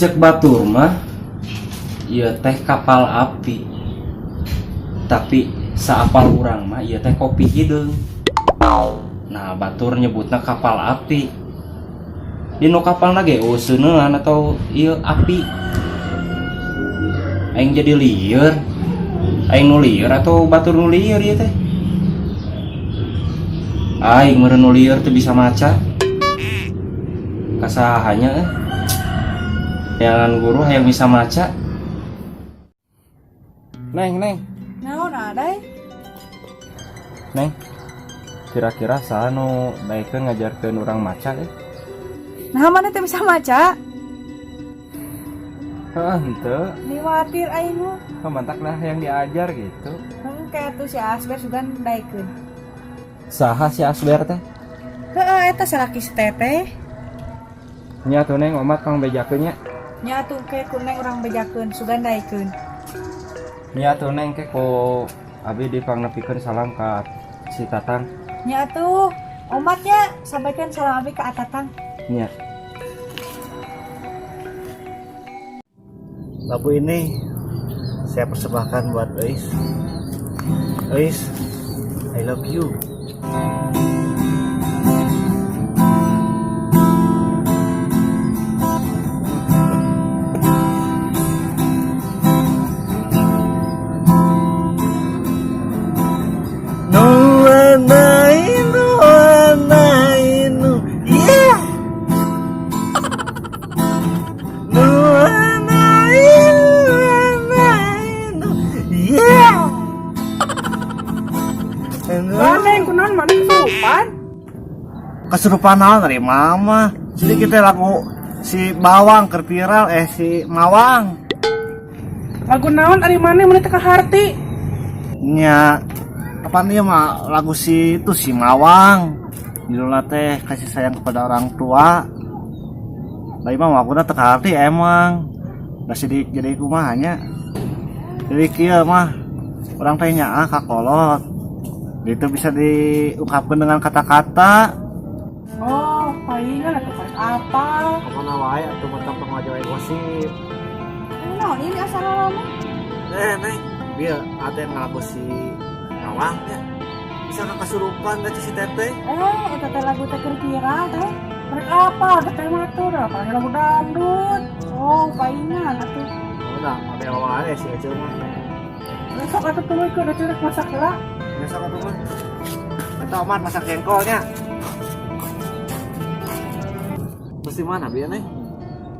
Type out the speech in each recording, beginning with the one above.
Cek batur mah ieu teh kapal api. Tapi saapal urang mah ieu teh kopi hideung. Nah, batur nyebutna kapal api. Dino kapalna ge euseuneun atau ieu api. Aing jadi lieur. Aing nu lieur atau batur nu lieur ieu teh? Aing meureun nu lieur teu bisa maca. Kasahanya eh. Jangan guru hayang bisa maca. Neng, neng, Naon adai? Neng. Kira-kira saha nu daekeun ngajarkeun urang maca eh? Nah, mana teh bisa maca? Heeh, henteu. Niwatir aing mah. Matak lah yang diajar gitu. Hengke tuh si Asber sugan daekeun. Saha si Asber teh? Heeh, eta salaki si Teteh. Nya tuh neng, omat kang bejakeun nya. Nya tuh ke ku neng urang bejakeun sugan daekeun. Nya tuh neng, ke ku abi dipangnepikeun salam ka si Tatang. Nya tuh omatnya sampaikan salam abi ke Atatang. Nya. Lagu ini saya persembahkan buat Eis. Eis, I love you. Yeah. Yeah. Mana kunaon mana kesurupan? Kesurupan naon dari mama. Jadi kita lagu si Bawang keur viral, si Mawang. Lagu naon ari maneh mun teu kaharti? Nya kapan ieu mah lagu si itu si Mawang. Judulna teh kasih sayang kepada orang tua. Lah mah laguna teu kaharti emang. Da sidik jadi kumaha nya. Jadi kieu mah urang teh nyaah ka kolot. Itu bisa diungkapkan dengan kata-kata. Oh, palingan atuh karek apa? Kemana wae atuh mata pengajar gosip. Naon ini asal lama? Eh, neng, dia ada yang ngelaku si Mawang ya. Bisa ke kesurupan gak si Teteh? Eh, eta teh lagu teh keur viral teh. Karek apa? Teh mah tuh dah paling lagu dangdut. Oh, palingan atuh. Udah, ada wae si Ece mah. Besok atuh tuluy ke da cerek masak heula. Besok atuh mah. Eta omat masak jengkolnya. Mesti mana bieu neng?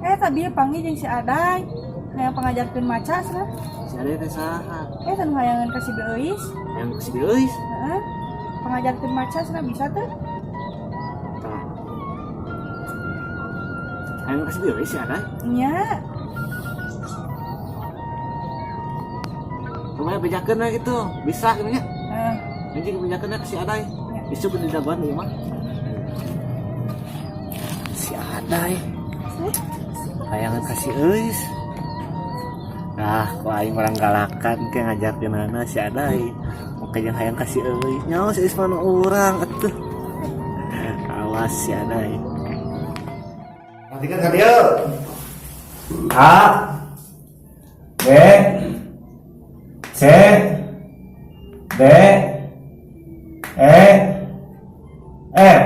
Eh, tadi panggil jeung si Adai. Hayang pangajarkeun maca cenah. Si Adai teh saha? Eh, teu hayangan ka si Beuis. Yang si Beuis? Heeh. Pangajarkeun maca cenah bisa teu? Tah. Hayang ka si Beuis si Adai? Nya. Lumayan bejakeun we gitu. Bisa gitu nya. Heeh. Anjing bejakeun ke si Adai. Ya. Isu bener jagoan ieu mah. Si Adai. Hayangan kasih Euis. Nah, kok aing orang galakan ke ngajarkeunana si Adai. Oke jeung hayang kasih Euis. Nyaho si Euis mah nu urang atuh. Awas si Adai. Perhatikan ka dieu. A B C D E F.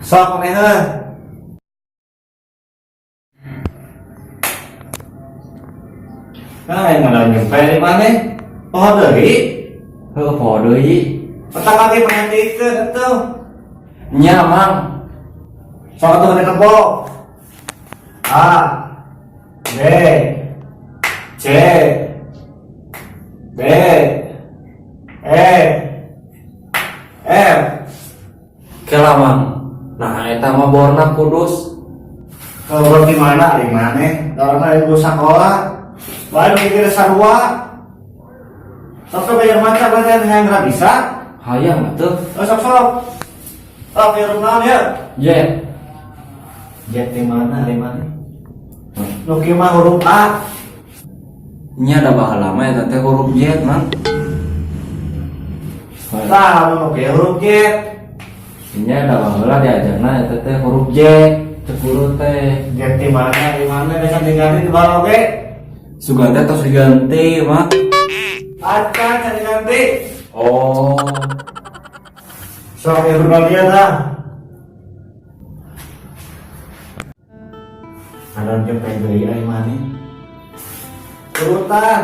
Sok manehan. Nah, aing mah nyampe di mana? Poho deui. Heuh, poho deui. Pertama kali penghentikeun atuh. Nya, Mang. Sok atuh maneh nempo. A B C D E F. Kela, Mang. Nah, eta mah borna kudus. Kalau bor di mana? Di mana? Orang lain gua sekolah. Lain mikir sarua. Sok bayar maca baca yang nggak bisa. Hayang atuh. Oh, sok sok. Sok ya naon ya? J. J di mana? Di mana? Nu kieu mah huruf A. Nya da baheula mah eta teh huruf J, Mang. Tah, nu kieu huruf J. Nya da baheula diajarna eta teh huruf J. Cek Cek guru teh. Ganti mana di mana bisa diganti di bawah oke? Sugan teh tos diganti, Mak. Acan can diganti. Oh. Sok ya berbagian lah. Ada yang pengen beli air mana? Urutan.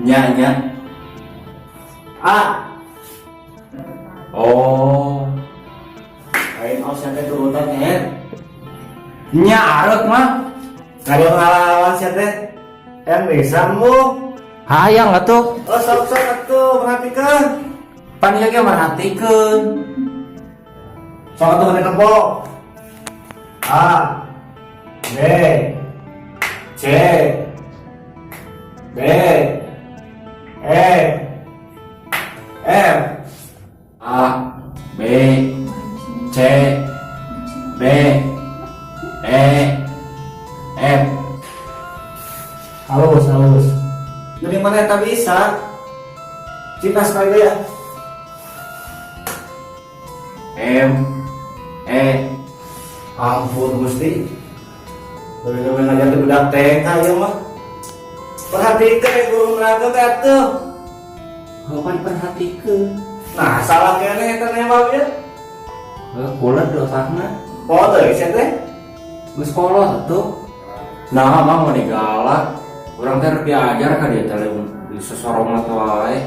Nya nya. A. Oh. Lain os yang teh turutan ya. Nya arek mah. Kalau ngalawan sia teh yang bisa mu. Hayang atuh. Oh sok sok atuh perhatikan. Pan ieu ge merhatikeun. Sok atuh mana nempo. A B C D E F. A B C D E F. Halus halus. Jadi mana tak bisa? Cinta sekali ya. M E. Ampun Gusti. Lebih-lebih ngajar di budak TK ya mah. Perhatikan ya guru neraka teh atuh. Kapan perhatikeun? Nah, salah kene eta nembak ya. Heuh, kulet dosana. Oh, teu sia teh. Geus kolot atuh. Nah, mah mau galak. Urang teh rek diajar ka dieu teh di sosorong atuh wae.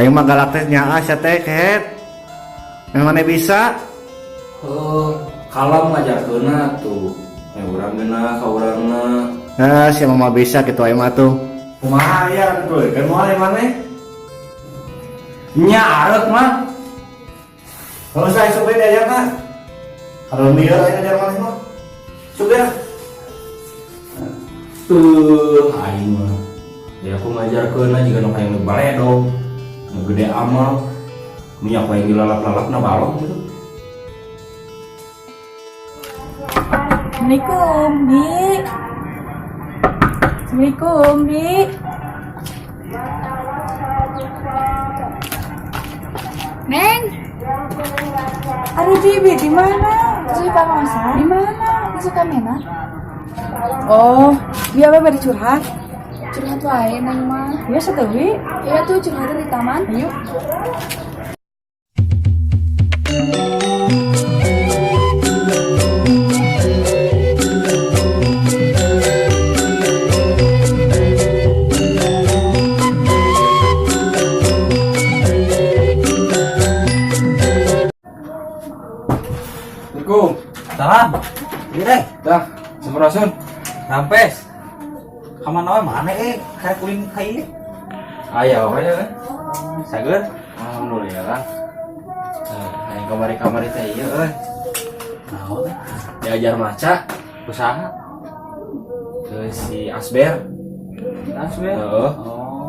Aing mah galak teh nyaah sia teh kehet. Yang mana bisa? Heuh, kalem ngajarkeunna tuh. Ya urang geuna ka urangna. Nah, si mama bisa gitu aing mah tuh. Kumaha ya tuh, kan moal yang mana? Nya arek mah. Kalau saya supir diajar mah. Kalau lieur aing ngajar maneh mah. Supir. Aing mah. Ya aku ngajarkeunna jiga nu hayang nu baledog. Nu gede amal. Minyak wae dilalap-lalapna balong gitu. Assalamualaikum, Bi. Assalamualaikum, Bi. Neng, Aduh, Bibi di mana? Suka masak. Di mana? Di Sukamena. Oh, bi apa bari curhat? Curhat wae Neng mah. Ya satu Bi. Iya tuh curhatnya di taman. Ayo. Assalamualaikum. Salam. Iya deh. Dah, sampurasun. Rampes. Kamana wae mana kayak kuling ka ieu. Aya we ya. Sager. Alhamdulillah. Aing kamari-kamari teh ieu euy. Naon teh? Diajar maca Usaha. ke si Asber. Asber. Heeh. Oh.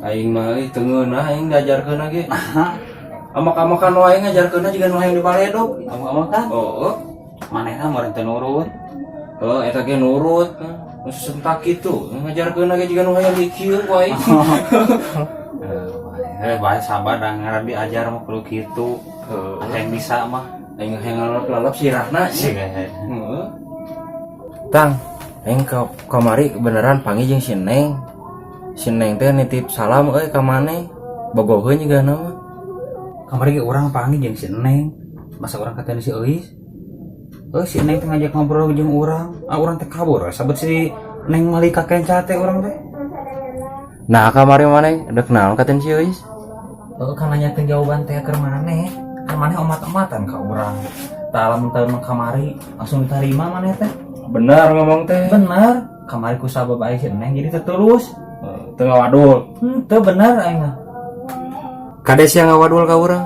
Aing mah euy teu ngeunah aing diajarkeun ge. Nah, Amak-amakan wae ngajarkeunna jiga nu hayang dibaledog. amak-amakan. Oh, Manehna meureun teu nurut. oh, eta ge nurut. Nu sentak kitu ngajarkeunna ge jiga nu hayang dikieu ku aing. Bae sabar da ngaran diajar mah kudu kitu. Heeh. Asa yang bisa mah. Aing hayang lalap-lalap sirahna. Sih heeh. Tang, aing ke kamari beneran panggil jeung si Neng. Si Neng teh nitip salam euy ka maneh. Bogoheun juga nama. Kamari ge urang panggil jeung si Neng. Masa urang katanya si Euis? Si Neng teh ngajak ngobrol jeung urang. Ah urang teh kabur sabet si Neng mali ka kenca teh urang teh. Nah, kamari maneh dek naon katen si Euis? Kan nanyakeun jawaban teh keur maneh. Kan maneh omat-omatan ka urang. Tah lamun tahun kamari langsung diterima maneh teh. Bener ngomong teh. Bener. Kamari ku sabab aya si Neng jadi terus. Teu ngawadul. Teu bener aing mah. Kades yang ngawadul ka urang.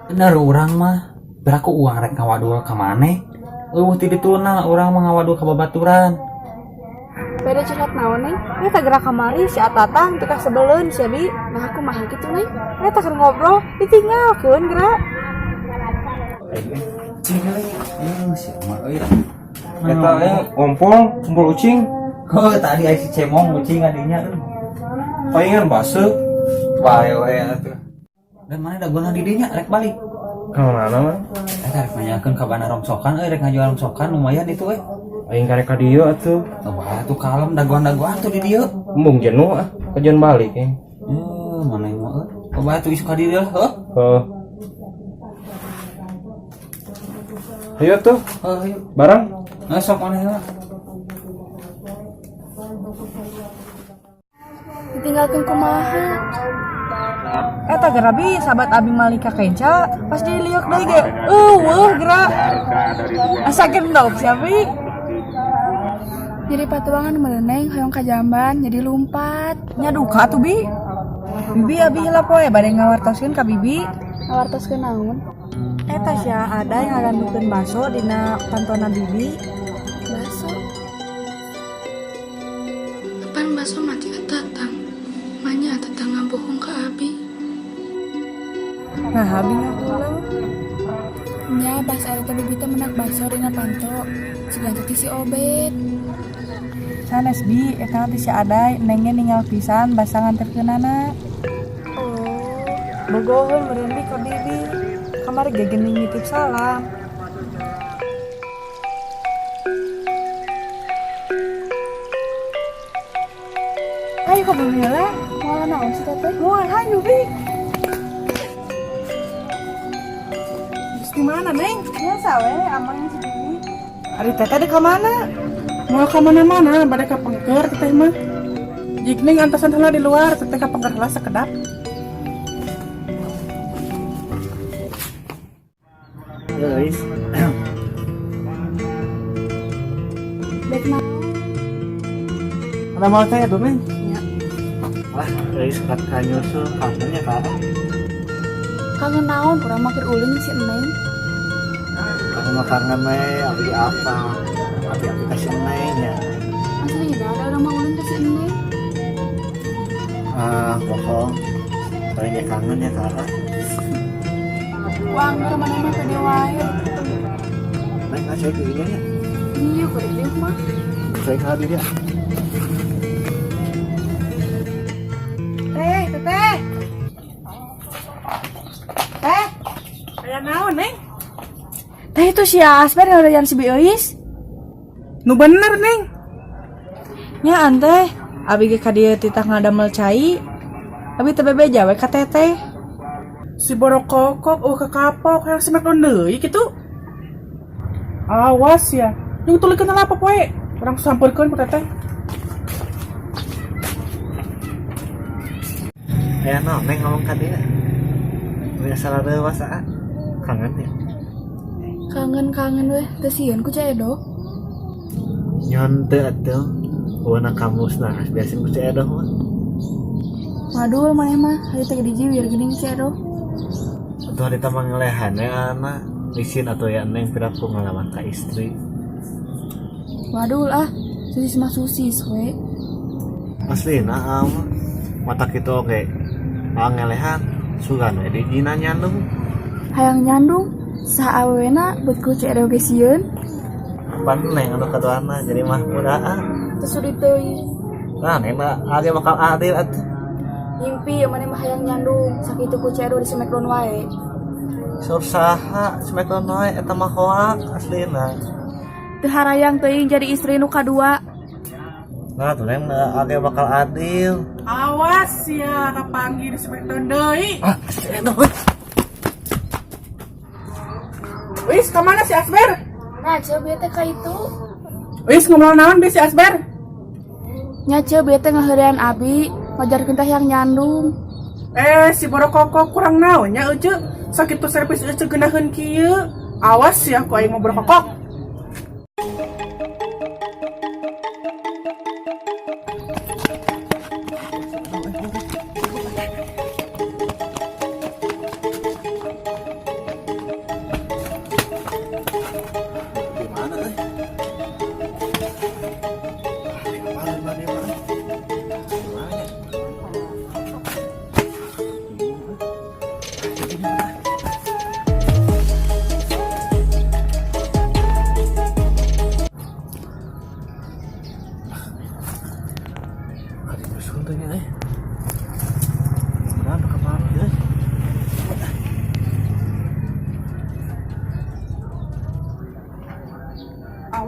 Bener urang mah. Beraku uang rek ngawadul ka maneh. Eueuh ti dituna urang mah ngawadul ka babaturan. Beda curhat naon Neng? Eta gerak kamari si Atatang teu kasebeleun si Abi. Nah aku mah kitu Neng. Eta keur ngobrol ditinggalkeun gerak. Si Omar euy. Eta aing ompong, kumpul ucing. Heuh, tadi aya si Cemong ucing adinya euy. Palingan baseuh. Bae we atuh. Dan mana da guna di dinya rek balik. Ka mana mah? Eta rek nanyakeun ka bana rongsokan euy, rek ngajual rongsokan lumayan itu euy. Aing karek ka dieu atuh. Oh, tuh kalem dagoan-dagoan tuh di dieu. Embung jenuh ah, kajian balik eh. Eh, mana yang mau euy? Oh, bae tuh isuk ka dieu heuh. Heuh. Ayo tuh, Heuh, ayo. Barang. Nah, sok mana heula. Ditinggalkeun kumaha? Eta geura bi sahabat abi Malika kenca pas diliuk deui ge eueuh geura. Asa gendok si abi. Jadi patuangan meureun Neng hoyong ka jamban jadi lumpat. Nya duka tuh bi. Bibi abi heula poe bade ngawartoskeun ka bibi. Ngawartoskeun naon? Eta sia ada yang ngagandukeun baso dina pantona bibi. Baso. Kapan baso mati atatang? Manya atatang ngabohong ka abi. Nah abi ngapulang. Nya pas ari teh bibi teh menak baso dina panto. Siga teh si Obet. Sanes bi eta teh si Adai nengnya ninggal pisan basa nganterkeunana. Oh, Bogoheun meureun bi ka bibi. Kamari ge geuning nitip salam. Hayu ka bumi heula. Moal naon sih teteh? Moal hayu bi. Terus di mana, Neng? Biasa we, amangnya si bibi. Ari teteh Tadi ka mana? Mau ke mana-mana, bade ka pengker teteh mah. Jik Neng antosan heula di luar, teteh ka pengker heula sakedap. Guys, Bek naon? ada mau saya tuh, Neng? Ya. Wah, guys, kat kanyusul kangennya kak. Kangen naon urang mah keur ulin si Neng. Aku mah kangen we, abi apa? Abi aku kasih Neng ya. Asli ada urang mah ulin ka si Neng. Ah, bohong. Paling dia kangen ya kak. Wah, ka mana mah pede wae. Neng, saya ke ini ya. Iya, keur diuk mah. Saya ke dia. Teh, teteh. Teh, Aya naon, Neng? teh itu si Asper yang udah si Bieuis. Nu bener, Neng. Nya teh, abi ge ka dieu titah ngadamel cai. Abi teh bebeja we ka teteh. Si borokokok eueuh kakapok hayang smackdown deui kitu. Awas ya. Yang tulikeun heula apa poe? Urang sampeurkeun ku teteh. Aya naon Neng ngomong ka dia? Biasa reuwas ah. Kangen ya. Kangen-kangen weh, teu sieun ku Ceu Edo. Nyon teu atuh. Wana kamus nah biasa ku Ceu Edo mah. Waduh, maneh mah hari teh dijiwir geuning Ceu Edo. Atuh harita mah ngelehan ya anak. Isin atau ya Neng piraku ngalaman ka istri. Waduh ah, susis mah susis we. Asli nah ama. Mata kitu oge. Ah ngelehan sugan we dijina nyandung. Hayang nyandung, saha awewena beut ku Ceu Edo ge sieun. Pan Neng anu kaduana jadi mah muda ah. Teu sudi teuing. Nah, Neng mah age bakal adil atuh. Ngimpi maneh mah hayang nyandung, sakitu ku Ceu Edo di smackdown wae. Saur saha smackdown wae eta mah hoak aslina. Teu harayang teuing jadi istri nu kadua. Nah, tuh Neng mah age bakal adil. Awas ya kapanggih di smackdown deui. Ah, Ceu Edo. We. Wis, ka mana si Asber? Nah, ceu bieu teh ka itu. Wis ngobrol naon bi si Asber? Nya ceu bieu teh ngaheurean abi, ngajarkeun teh hayang nyandung. Eh, si borokokok kurang naon nya euceu. Sakitu servis euceu geunaheun kieu. Awas ya ku aing mah borokokok. Di mana euy? Ah, di mana, di mana, di mana? Di mana ya? Bingung, euy. Ah, di mana?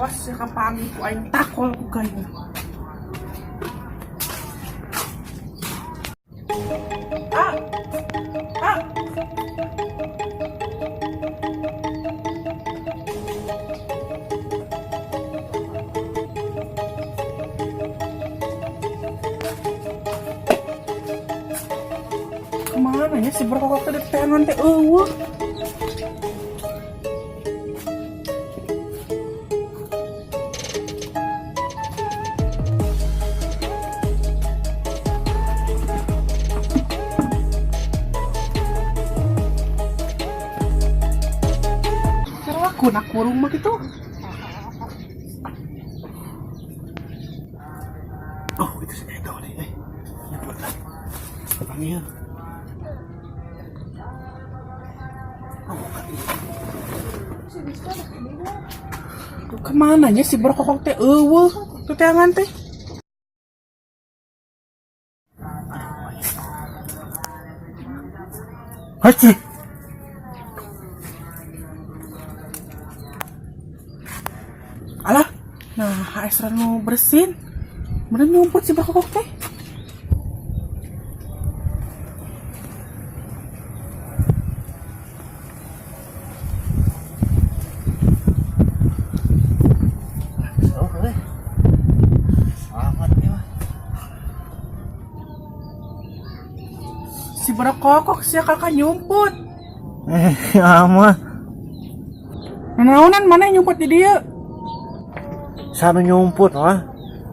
Awas ya kapanggih ku aing takol ku gayung. Ah. Ah. Kemana ya si berkokok tadi teangan teh eueuh. Cara aku nak kurung mah gitu. Oh, itu si Edo nih. Nyebut lah. Panggil. Kemana nya si berkokok teh eueuh tuh teangan teh. Haji. Alah, nah Esra nu bersin. Bener nyumput si berkokok teh. Oh, boleh. Selamat ya, mah. Si berkokok sia kakak nyumput. Ama. Naonan mana nyumput di dia? Sanu nyumput mah.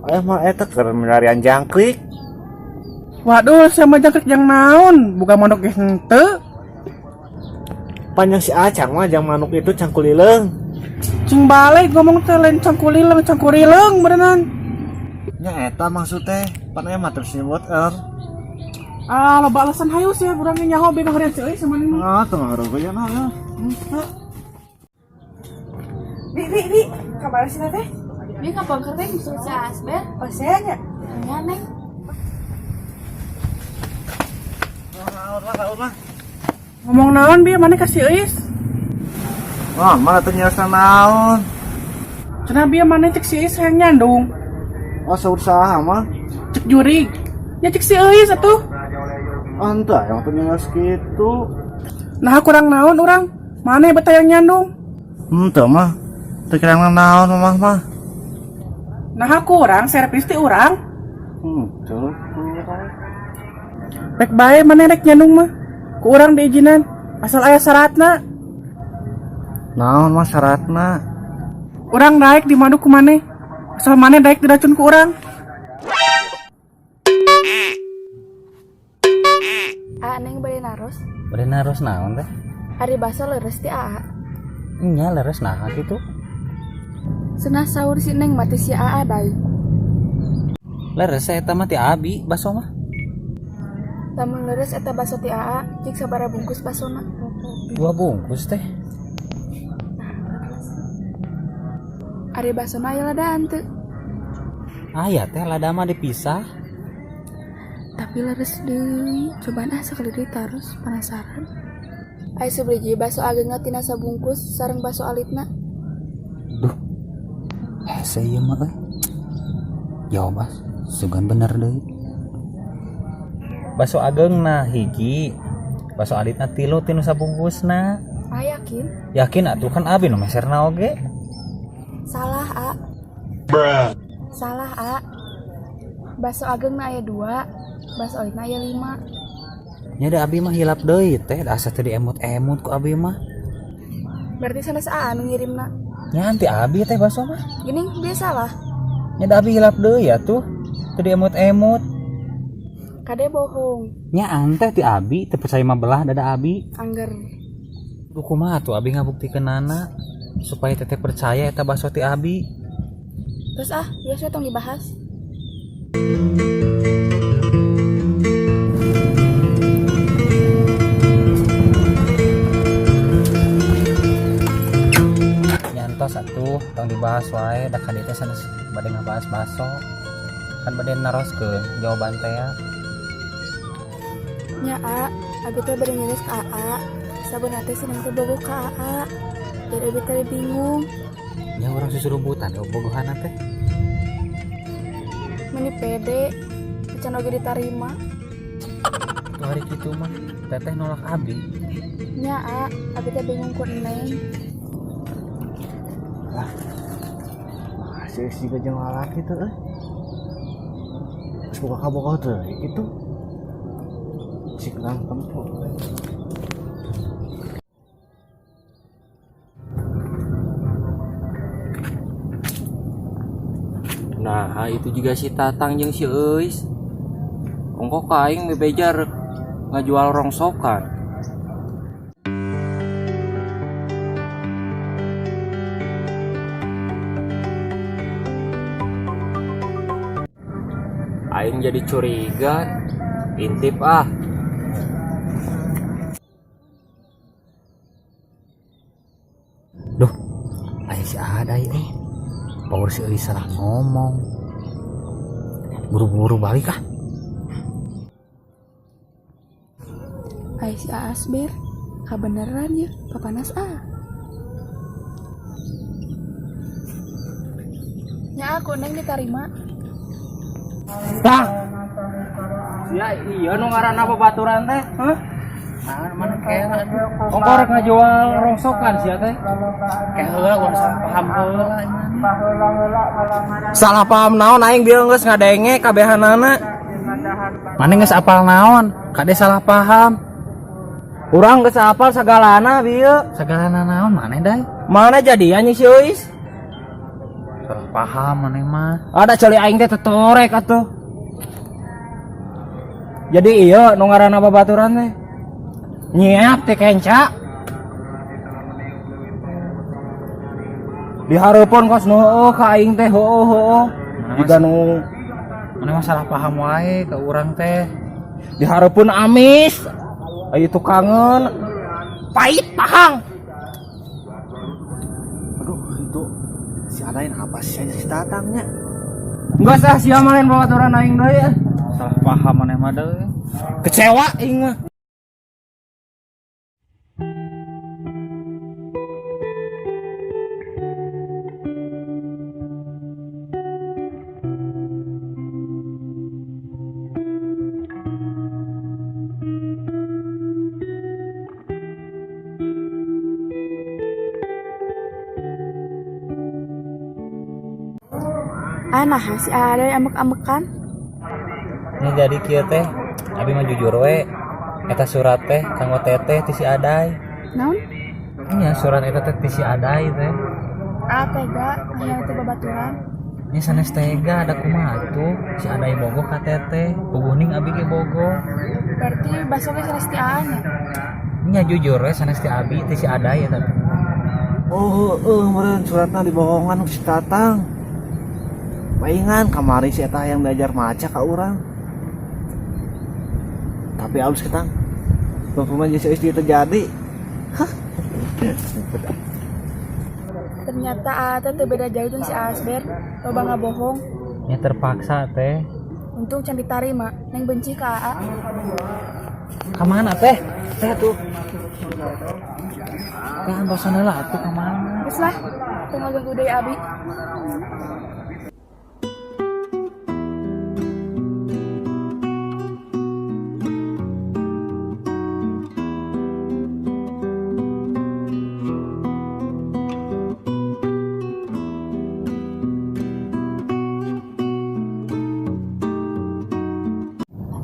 Aya mah eta keur milarian jangkrik. Waduh, sama jangkrik jang naon? Buka manuk ge henteu. Panjang si Acang mah jang manuk itu cangkulileung. Cing balik ngomong teh lain cangkulileung, cangkurileung beneran. Nya eta maksud teh, pan aya mah terus nyebut er. Ah, loba alasan hayu sih urang ge nyaho be ngahoream si euy sama ini mah. Ah, teu ngaruh ya nah ya. Henteu. Bi, bi, bi, kamana sih teh? Bi kapangker teh nyusul si Asber. Oh, saya nya. Nya Neng. Naon lah, naon lah. Ngomong naon bi mana ka si Euis? Wah, mana teu nyariosna naon? Cenah bi mana cek si Euis hayang nyandung. Oh, saur saha mah? Cek jurig. Nya cek si Euis atuh. Oh, henteu aya mah teu nyarios kitu. Nah kurang naon urang? Mana bet hayang nyandung? Henteu mah. Teu kirang naon mamah mah. Nah kurang servis ti urang. Henteu kurang. Rek bae mana rek nyandung mah. Ku urang diizinan asal aya syaratna. Naon mah syaratna? Urang daek di madu ku maneh. Asal maneh daek diracun ku urang. Aa Neng bade naros. Bade naros naon teh? Ari baso leres ti Aa. Nya leres naha kitu? Cenah saur si Neng mati si Aa dai. Leres eta mah ti abi baso mah. Lamun leres eta baso ti Aa, cik sabaraha bungkus basona? 2 bungkus teh. Ari basona aya ladaan teu? Aya teh lada mah dipisah. Tapi leres deui, cobaan ah sakali deui tarus penasaran. Aya sabiji baso ageungna tina sabungkus sareng baso alitna. Duh. Hese ieu mah euy. Jawab ah, sugan bener deui. Baso ageungna hiji, baso alitna 3 tinu sabungkusna. Ah yakin? Yakin atuh kan abi nu meserna oge. Salah, A. Bruh. Salah, A. Baso ageungna aya 2, baso alitna aya 5. Nya da abi mah hilap deui teh, da asa teu diemut-emut ku abi mah. Berarti sanes A anu ngirimna. Nya anti abi teh baso mah. Geuning dia salah. Nya da abi hilap deui atuh, teu diemut-emut. Kade bohong. Nya anteh ti abi teu percaya mah belah dada abi. Angger. Duh kumaha atuh abi ngabuktikeunana supaya teteh percaya eta baso ti abi. Terus ah, biasa tong dibahas. Nyantos atuh tong dibahas wae da ka dieu teh sanes bade ngabahas baso. Kan bade naroskeun jawaban teh ya. Nya A, abi teh bade nyarios ka AA. Sabenerna teh si Neng teh bogoh ka AA. Jadi abi teh bingung. Nya urang susurumputan bobogohanna teh. Meni pede, acan oge ditarima. Tuh hari kitu mah teteh nolak abi. Nya A, abi teh bingung ku Neng. Lah, si Euis juga jeung lalaki tuh euy. Geus boga kabogoh deui kitu. Cik urang tempo. Nah, itu juga si Tatang jeung si Euis. Ongko ka aing bebeja rek ngajual rongsokan. Aing jadi curiga, intip ah. Duh, aya si Adai euy. Power si Euis salah ngomong. Buru-buru balik ah. Ai si Asber, kabeneran ya, papanas ah. Nya aku Neng ditarima. Tah. Sia iya nu ngaranna babaturan teh, hah? Nah, mana kela atuh. Ongko rek ngajual rongsokan sia teh. Ke heula urang salah paham heula nya. Salah paham naon aing bieu geus ngadenge kabehanana. Mana geus apal naon? Kade salah paham. Urang geus apal sagalana bieu. Sagalana naon maneh dai? Mana jadian si Euis? Salah paham maneh mah. Ada ceuli aing teh tetorek atuh. Jadi iya nu ngaranna babaturan teh. Nyiap teh kenca. Dihareupeun kos nu heueuh ka aing teh heueuh heueuh. Jiga nu Maneh mah salah paham wae ka urang teh. Dihareupeun amis. Aya tukangeun pait pahang. Aduh, itu si Adain apa sih si Tatangnya? Enggak sah sia mah lain babaturan aing deui ah. Salah paham maneh mah deui. Kecewa aing mah. Ah nah si Adai ambek-ambekan. Ini jadi kieu teh, abi mah jujur we. Eta surat teh kanggo teteh ti si Adai. Naon? Nya surat eta teh ti si Adai teh. Ah tega, aya teh babaturan. Nya sanes tega ada kumaha atuh si Adai bogoh ka teteh, puguhning abi ge bogoh. Berarti baso ge sanes ti Aa nya. Nya jujur we sanes ti abi ti si Adai eta teh. Oh, heueuh meureun suratna dibohongan ku si Tatang. Paingan kamari si eta yang diajar maca ka urang. Tapi alus ketang. Bapak mah jeung si Euis terjadi. Hah. Ternyata Aa teh teu beda jauh jeung si Asber, loba ngabohong. Nya terpaksa teh. Untung can ditarima, Neng benci ka Aa. Ka mana teh? Teh tuh. Teh antosan heula atuh ka mana? Geus lah, teu ngaganggu deui abi.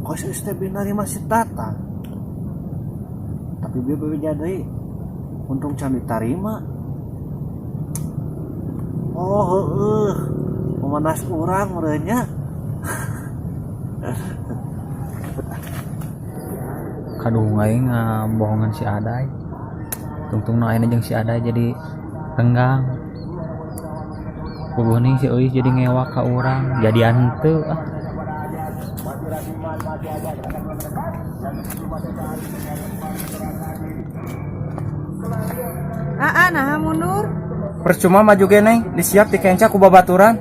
Kos Euis teh binari masih Tatang. Tapi bieu bebeja deui. Untung can ditarima. Oh heueuh. Memanas urang meureun nya. Kaduhung aing ngabohongan si Adai. Tungtungna ayeuna jeung si Adai jadi renggang. Puguhning si Euis jadi ngewak ka urang, jadian henteu ah. Aa nah mundur. Percuma maju ge Neng, disiap dikenca ku babaturan.